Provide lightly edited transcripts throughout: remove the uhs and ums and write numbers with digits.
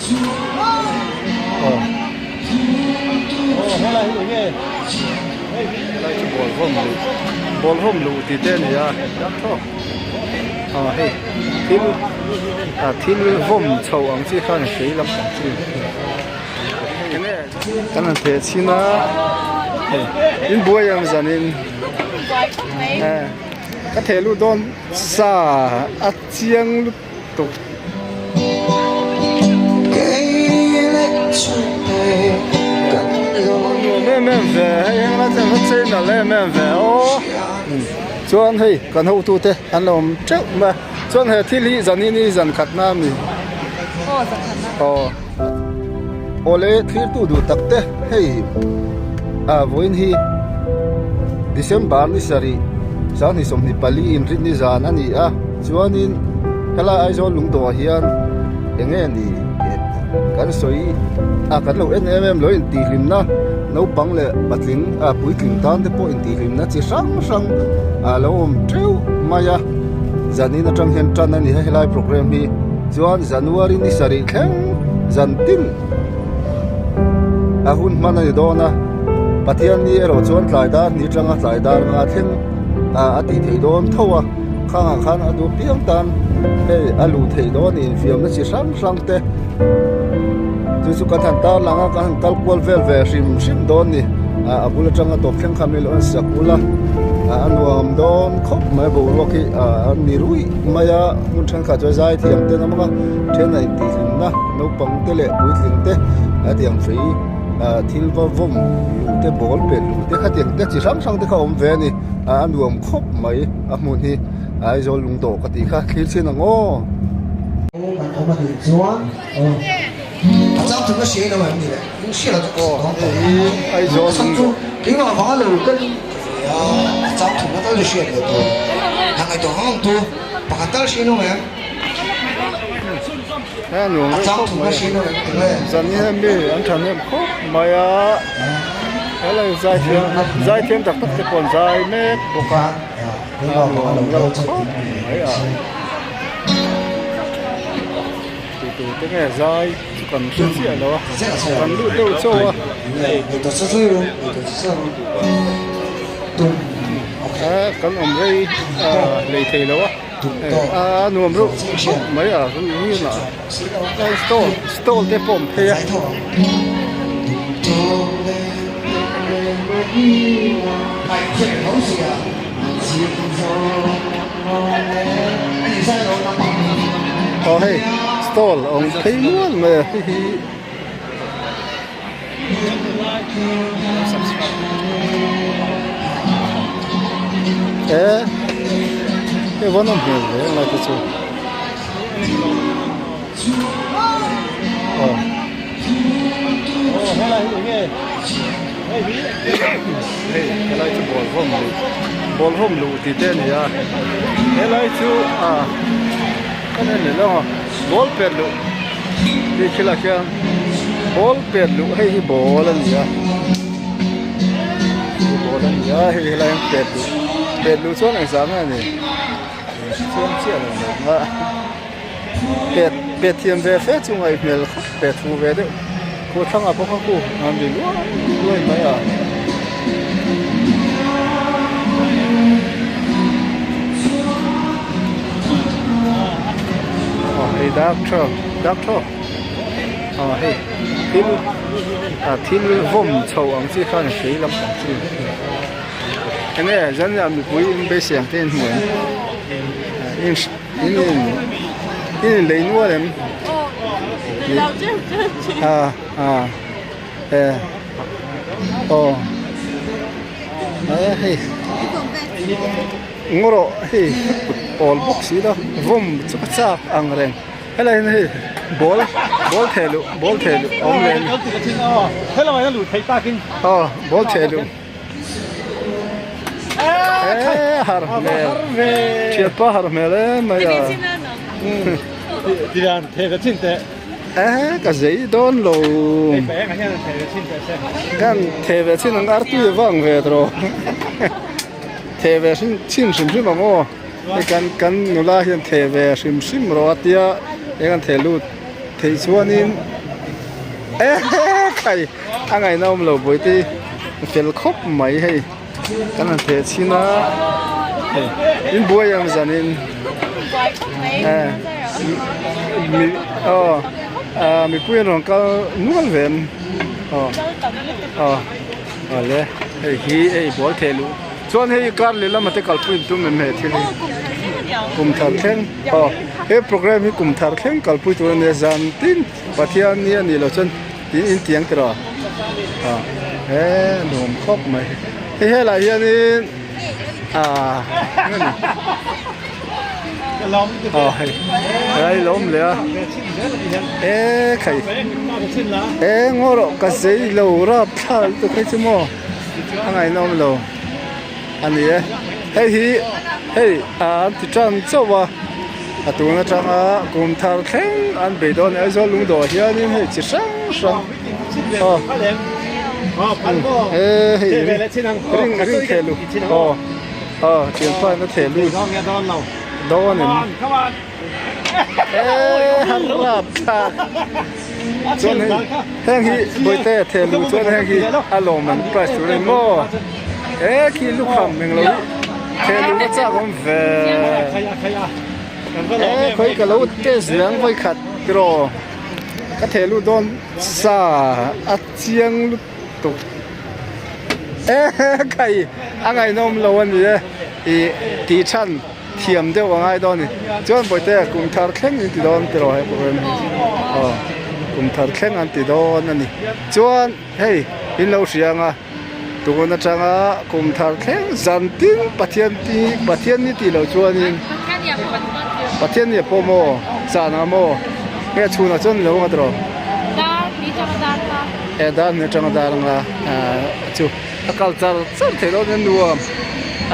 Aw helai chu ball vawm luh ball vawm luh tih te a ni a aw hei thil ah thil vawm chho ang chi khan hrui lampang chi kan han theh chhin a hei in buai ang zanin ka theh luh dawn sa a chiang lutuk. Nuam em em ve hei heng lai chuan va chei nalh em em ve aw chuan hei kan hotute an lo awm teuh mai a chuan he thil hi zanin hi zan khat na ami aw awle thlir tu duh tak te hei ah vawiin hi December ni sarih sanghnih 24 inrinni zan a ni a chuanin helai Aizawl lungdawhah hian eng nge ni kan sawi a kan lo en em em lo intihhlimna naupang leh patling ah puitling tan te pawh intihhlimna chi hrang hrang a lo awm teuh mai a zanin atang hian tan a ni a helai program hi chuan January ni sarih thleng zan tin a hun hman a ni dawn a Pathian ni erawh chuan tlai dar ni atanga tlai dar nga thleng ah a tih theih dawn tho a khangah khan a duh piang tan hei a luh theih dawn a ni infiamna chi hrang hrang te chu chu kan han tar lang a kan han kal kual vel ve hrim hrim dawn a ni ah a bul atanga tawp thleng kha mi lo en sak ula ah a nuam dawn khawp mai a boruak hi ah a ni ruih mai a hmun thenkhat chuan zai thiam te an awm ang a then a intihhlimna naupang te leh puitling te a tiang fei ah thil va vawm luh te ball pet luh te khatiang te chi hrang hrang te kha a awm ve a ni ah a nuam khawp mai a hmun hi Aizawl lungdawh ka tih kha thlir chhin ang aw. Kan awm a nih chuan a chang thum a hria lo em ni le in hria lo chu ka sawi dawn tawh Aizawl a chang chu keimah vanga lo kal a a chang thum a tal hriat leh tur han ngaihtuah hang ang tu pakhat tal hria lo em a chang thum a hria lo em tinge zan hian mi an thahnem khawp mai a helai zaithiam zaithiam tak tak te pawh an zai mek bawk a a nuam lo khawp mai a. Tih tur te nge zai chu kan hre chiah lo a kan lut deuh chauh a eh kan awm rei ah lei thei lo a a nuam reuh khawp mai a ah stall stall te pawh a awm phei a. Aw hei stall a awm phei nual mai a hei hi e hei va nawm hmel ve ang lai te chu aw hei helai chu ball vawm luh ball vawm luh tih te a ni a helai chu ah ka en leh lawng a ball pet luh tih thil ah khian ball pet luh hei hi ball a ni a ball a ni a hei helai hian pet luh pet luh chuan engzah nge ni chiang chiah lo mai a pet pet thiam ve fe chu ngaihmel khawp pet thu ve deuh khu thlangah pawh kha khu an ri luai luai mai a. Aw hei dark thaw dark thaw aw hei thil ah thil vawm chho ang chi khan hrui lampang chi enge zan ah mipui in beisei ang te in hmu em in in in in lei nual em ah ah e aw hei ngaw rawh hei kut pawl bawk si lo vawm chu ka chak ang reng helai hian hei ball ball theh luh ball theh luh a awm leh a ni aw ball theh luh eh har hmel thianpa har hmel em mai a eh ka zei dawn lo kan theh ve chin ang artui a vang ve tawh theh ve hrim chhin hrim hrim ang aw hei kan kan nula hian theh ve hrim hrim rawh a tia eng an theh lut theih chuanin. E khai a ngaihna awm lo bawihte hi fel khawp mai hei kan han theh chhin a hei in buai ang zanin e mi aw ah mipui an rawn kal nual ve em aw aw awle hei hi hei ball theh luh chuan hei kar leh lama te kalpui in tum em he thil hi kum thar thleng aw he program hi kum thar thleng kalpui tur a nia zan tin. Pathian ni a nih loh chuan tiin in tiang tiraw ah he nuam khawp mai hei helai hianin ah eng a ni aw hei helai lo awm leh a e khai e ngaw rawh ka zei lo rap thla lutuk hei chu maw a ngaihnawm lo a ni e hei hi hei an ti tan chauh a. A tun atanga kum thar thleng an bei dawn a ni Aizawl lungdawh hianin hei chi hrang hrang aw he hei ring ring theh luh aw aw thianpa in a theh lut dawn em e han rap thlak chuan hei heng hi bawihte theh luh chuan heng hi a lawm an prize tur a ni maw he khi lukham englo hi theh luh na chak awm ve e khawi ka lo test ve ang vawi khat tiraw ka theh luh dawn sa a chiang lutuk e khai a ngaihnawm lo a ni e ih tih chhan thiam deuh a ngai dawn a ni chuan bawihte kum thar thleng in ti dawn tiraw he program hi aw kum thar thleng an ti dawn a ni chuan hei in lo hria ang a. Tun atanga kum thar thleng zan tin Pathian ti Pathian ni tih loh chuanin Pathian ni a pawh maw zan ang maw nge chhunah chuan ni lo ang tiraw e dar ni atanga dar anga chu a kal char char theih loh nen nuam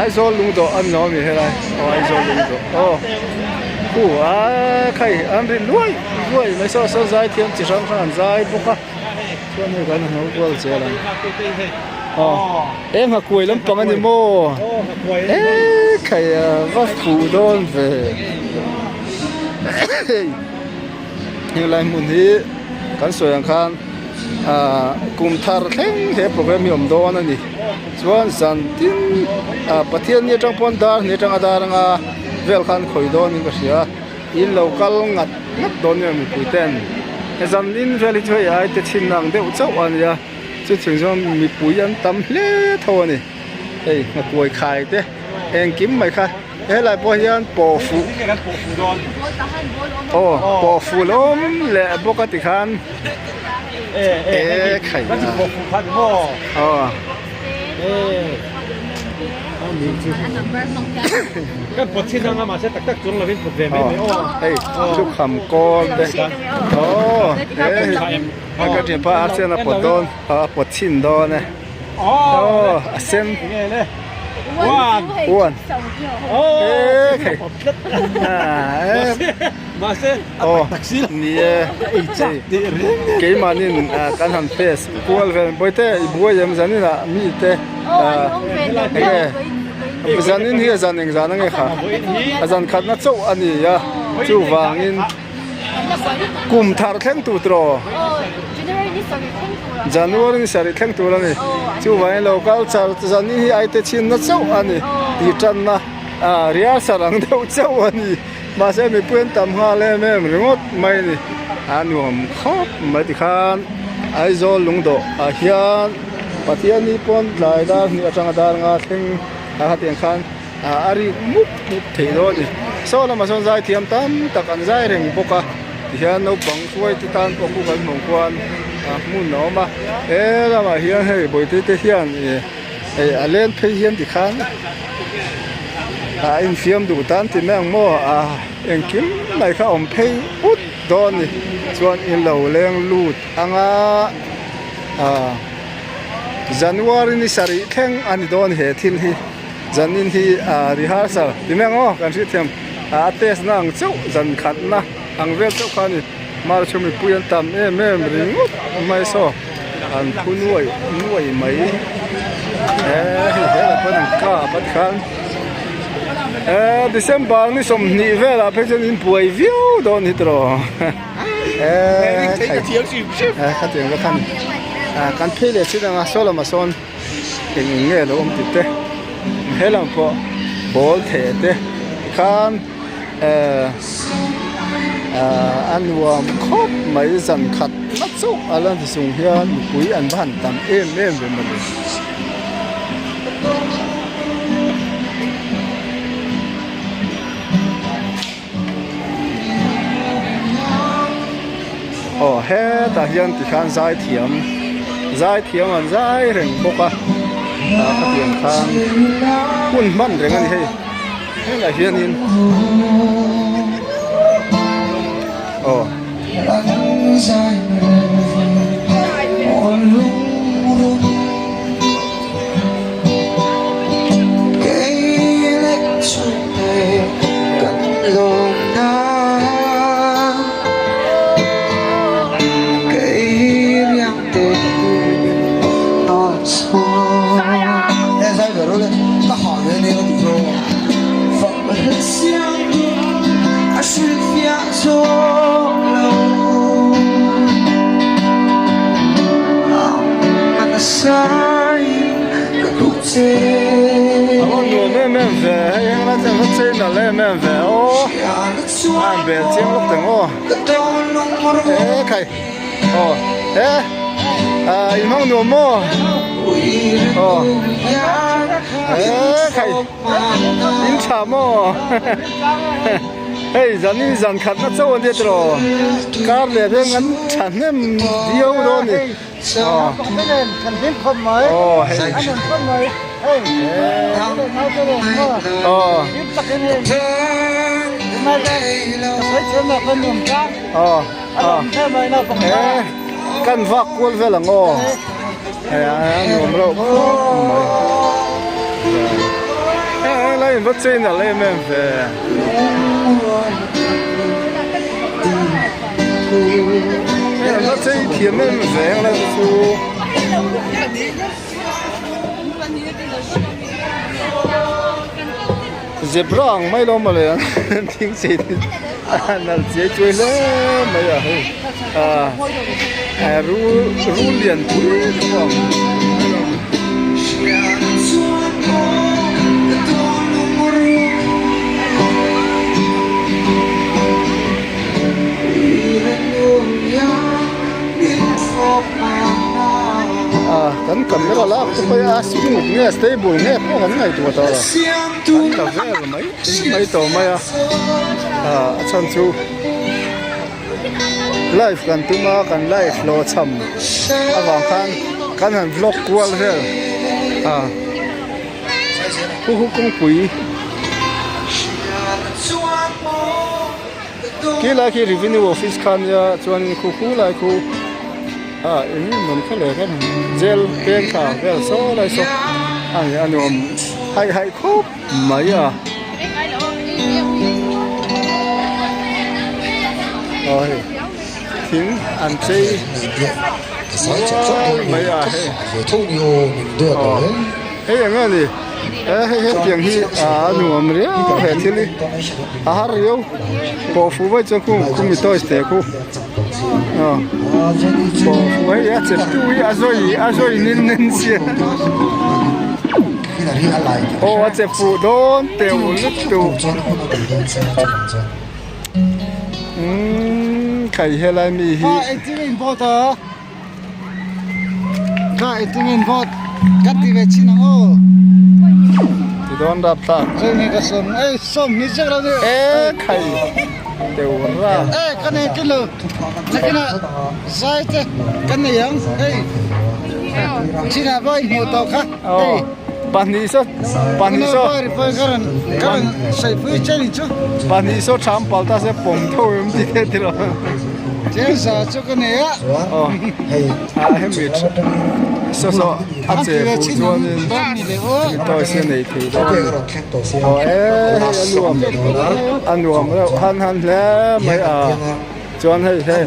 Aizawl lungdawh a ni lo ami helai aw Aizawl lungdawh aw khu a khai an ri luai luai mai saw saw zai thiam chi hrang hrang an zai bawk a. Chuan hei kan hno kual zel ang aw he nghakuai lampang a ni maw he khai a va fuh dawn ve hei helai hmun hi kan sawi ang khan ah kum thar thleng he program hi a awm dawn a ni chuan zan tin ah Pathian ni atang pawn dar hnih atanga dar anga vel khan khawi dawnin ka hria. In lo kal ngat ngat dawn nia mipui ten he zan in vel hi chu hei ai te chhin ang deuh chauh a nia chu chung chuan mipui an tam hle tho a ni hei nghakuai khai te engkim mai kha helai pawh hian pawh fuh aw pawh fuh la awm leh bawk a tikhan e khai a aw. Kan pawt chin anga mahse tak tak chuang lovin pawt ve mai mai aw. Hei thukham kawl te aw hei ka thianpa a sen a pawt dawn a pawt chhin dawn e aw a sen one e khai mahse aw ni e keimahnin kan han test kual vel bawihte i buai em zaninah mite enge zanin hi a zan eng zan ange kha a zan khatna chauh a ni a chuvangin kum thar thleng tur tiraw January ni sarih thleng tur a ni chuvangin lo kal char zanin hi aite chhinna chauh a ni tih tanna ah rehearsal ang deuh chauh a ni. Mahse mipui an tam nghal em em ringawt mai a ni. A nuam khawp mai tikhan Aizawl lungdawh ah hian Pathianni pawn tlai dar hnih atanga dar nga thleng a khatiang khan a rik mup mup thei dawn a ni. Saw lamah sawn zai thiam tam tak an zai reng bawk a tihian naupang hruaite tan pawh khu kan hmuh khuan hmun a awm a. He lamah hian hei bawihte te hian ih hei a len phei hian tikhan. A infiam duh tan ti mai ang maw a engkim mai kha awm phei ut dawn a ni chuan in lo leng lut anga ah January ni sarih thleng a ni dawn he thil hi zanin hi ah rehearsal ti mai ang aw kan hriatthiam ah a test na ang chauh zan khatna ang vel chauh kha a ni mar chu mipui an tam em em ringawt mai saw an phu nuai nuai mai he hei helah pawn an kap a tikhan eh December ni 20 velah phei chuan in buai viau dawn hi tiraw. Eee khatiang te khan kan phei leh chin ang a saw lamah sawn eng eng nge lo awm tih te helam pawh ball theh te tikhan ehh a nuam khawp mai zan khat na chauh a la ni chung hian mipui an va han tam em em ve mawni. Aw hetah hian tikhan zaithiam zaithiam an zai reng bawk a ah khatiang khan hun hman reng a ni hei helaiah hianin aw. A va nuam em em ve hei heng lai chuan va chei nalh em em ve aw a han bel chiang lawk teng aw e khai aw e ah in hmang nuam maw aw e khai in tha maw hei zan in zan khat na chauh a nia tiraw kar leh hian an thahnem viau dawn a ni. Kan vak kual vel ang aw hei a nuam reuh khawp mai helai in va chei nalh em em ve. A chei thiam em veng lai te chu zebra ang mai lo mawle an thing chei te a nalh chiai chuai hle mai a hei ah rul rul lian pui te pawh ang mai lo. Kan camera lak te pawh hi a smooth nge stable nge pawh kan ngaihtuah tawh lo an la vel mai mai tawh mai a a chhan chu live kan tum a kan live hlawh chham avang khan kan han vlog kual vel a hu hu kawngpui. Khi lai khi revenue office kha nia chuanin khu khu lai khu ah eng nge mawn kha leh khan jail peng thla vel saw lai saw a ni a nuam haih haih khawp mai a aw hei thing an chei mual mai a hei aw hei eng nge ni he hei hetiang hi a nuam riau he thil hi. A har riau pawh fuh vai chuan khu khu mi toys te khu aw pawh fuh hei a chep tu hi a zawi a zawi nin nen sia aw a chep fuh dawn teuh lutuk umm khai helai mi hi. Kha engtin nge in vote kan ti ve chin ang aw. Ti dawn rap thlak. Chei nge ka sawm ei sawm ni chiak lo ni. E khai teu ra. E ka nei kin lo nakinah zai te kan nei ang hei chinah pawh in hmuh tawh kha hei. Pahnih saw pahnih saw. Ka rawn sawi pui che ni chu. Pahnih saw tham pal ta se pawm tho em ti te ti lo. Chengza chu ka nei a. Aw a hemi saw saw a che fu chuanin mi toys hi a nei thei dawn a ni. Aw e hei a nuam a nuam reuh han han hle mai a chuan hei hei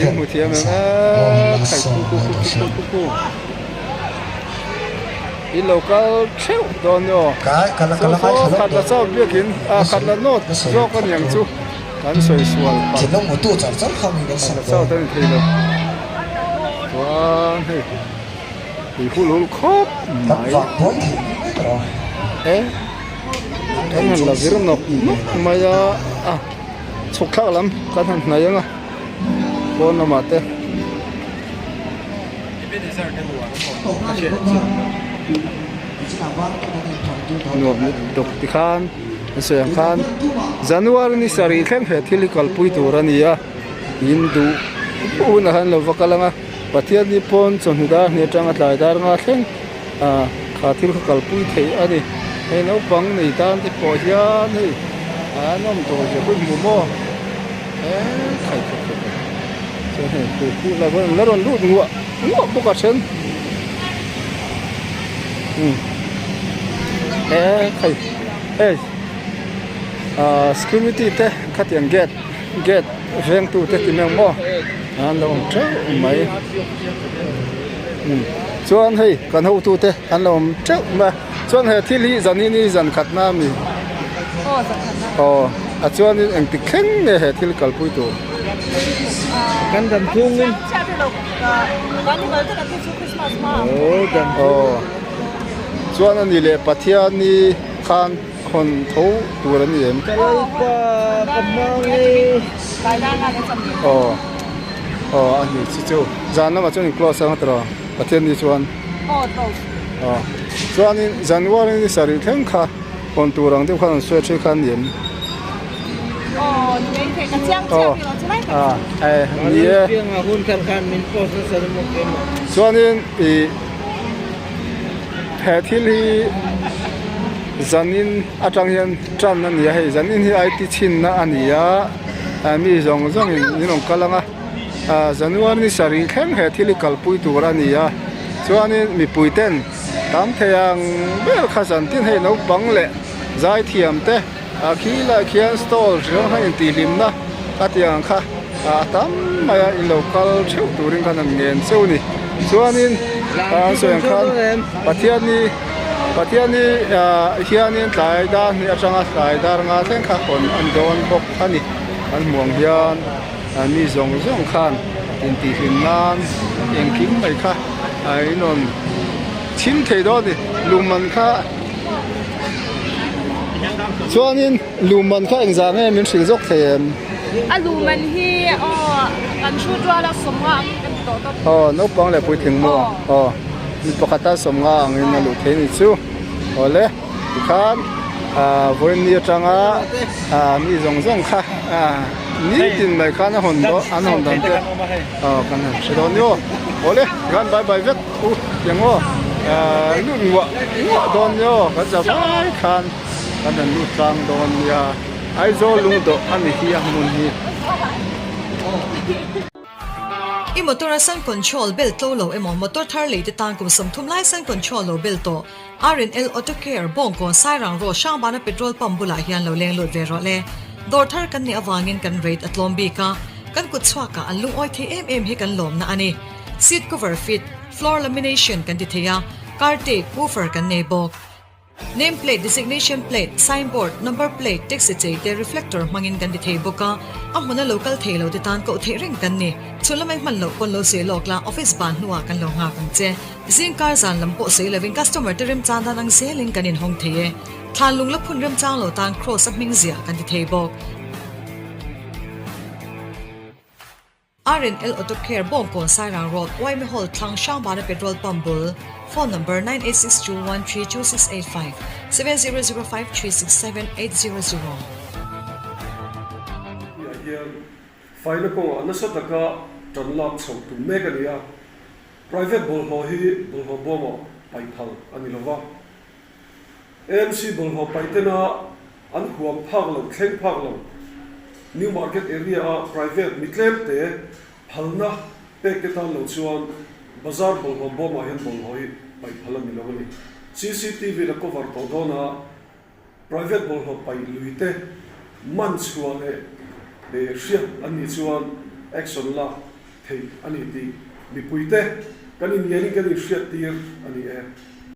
in hmu thiam em em khai khu khu khu khu khu khu. I lo kal theuh dawn ni aw. Chu saw khat la chauh biakin ah khat la nawt zawk a niang chu. Kan sawi sual palh. Thinlung hmutu char char kha mi kan sak dawn. Chau ta ni thei lo. Chuan hei tui hul hul khawp mai. Kan vang buai thei ni mai tawh. E kan han la vir nawk nawk mai a, a chhuk thlak lam kan han hnaih ang a pawn lamah te. Nuam lutuk tikhan an sawi ang khan January ni sarih thleng he thil hi kalpui tur a ni a in duh hunah hian lo va kal ang a Pathian ni pawn chawhnu dar hnih atanga tlai dar nga thleng ah kha thil kha kalpui theih a ni hei naupang nei tan te pawh hian hei an awm tawh zia hun hmu maw eee khai khai khai khai chuan hei tui puk la la rawn lut nguah nguah bawk a then umm eee khai hei ah security te khatiang gate gate vengtu te ti mai ang maw an lo awm teuh mai umm chuan hei kan hotu te an lo awm teuh mai a chuan he thil hi zanin hi zan khat na ami aw a chuanin engtik thleng nge he thil kalpui tur. Kan dam chhungin aw chuan ani leh Pathian ni khan hawn tho tur a ni em? Aw aw a ni chu chu zan lamah chuan in close ang a tiraw Pathian ni chuan aw chuanin January ni sarih thleng kha hawn tur ang deuh khan an sawi a then kha a ni em? Aw ah eh ni e chuanin ih he thil hi zanin atang hian tan a ni a hei zanin hi I T chhinna a ni a ah mi zawng zawngin in rawn kal ang a ah January ni sarih thleng he thil hi kalpui tur a ni a chuanin mipui ten tam thei ang ber kha zan tin hei naupang leh zaithiam te. A khi lai khian stall hrang hrang intihhlimna a tih ang kha a tam mai a in lo kal theuh turin khan an ngen cheu a ni chuanin an sawi ang khan Pathianni Pathianni ah hianin tlai dar hnih atanga tlai dar nga thleng kha hawn a ni dawn bawk a ni an hmuh ang hian mi zawng zawng khan intihhlim nan engkim mai kha a inrawn chhim thei dawn a ni lungman kha. Chuanin luman kha engzah nge min hrilh zawk thei em? A luman hi aw kan hrut rual a sawmnga angin kan ti tawh tawp. Aw naupang leh puitling maw? Aw mi pakhata sawmnga angin a luh thei ni chu. Awle tikhan ah vawiin atanga ah mi zawng zawng kha ah nitin mai khan a hawn dawn an hawn dan te aw kan han hre dawn ni aw. Awle tikhan bye bye vek. U tiang aw lut nguah nguah dawn nia aw kan za vai khan kan han lut tlang dawn nia Aizawl lungdawh a ni hi a hmun hi. I motor a sun control bel tlo lo emaw motor thar lei te tan kum 30 lai sun control lo bel tawh R&L Auto Care Bawngkawn Sairang Road Hrangbana petrol pump bulah hian lo leng lut ve rawh le. Dawr thar kan nih avangin kan rate a tlawm bik a, kan kut chhuakah an lungawi thei em em hi kan lawmna a ni. Seat cover fit, floor lamination kan ti thei a, car tape, woofer kan nei bawk. Name plate, designation plate, sign board, number plate, taxi chei te reflector hmangin kan ti thei bawk a, a hmuna lo kal thei lo te tan koh theih reng kan ni. Chhun lamai hman loh pawn lo zeh lawk la, office ban hnuah kan lo nghak ang che. Zing kar zan lam pawh sawi lovin customer te remchang dan ang zelin kan inhawng thei e. Thlan lung la phun remchang lo tan cross a hming ziah kan ti thei bawk. R&L Auto Care Bawngkawn Sairang Road Uaime Hall thlang Hrangbana Petrol Pump bul Phone Number 9862132685 7005367800. Tihah hian faina kawngah nasa taka tan lak chhoh tum mek a ni a, private bawlhhlawh hi bawlhhlawh bawmah paih phal a ni lova. AMC bawlhhlawh paih tena an huam phak lo, thleng phak lo. New Market area-a private mi tlemte phalna pek te tan lo chuan bazar bawlhhlawh bawmah hian bawlhhlawh hi paih phal a ni lo a ni. CCTV in a cover tawh dawn a, private bawlhhlawh paih lui te man chhuah leh hriat an nih chuan action lak theih a ni tih mipuite kan inngenin kan inhriattir a ni e.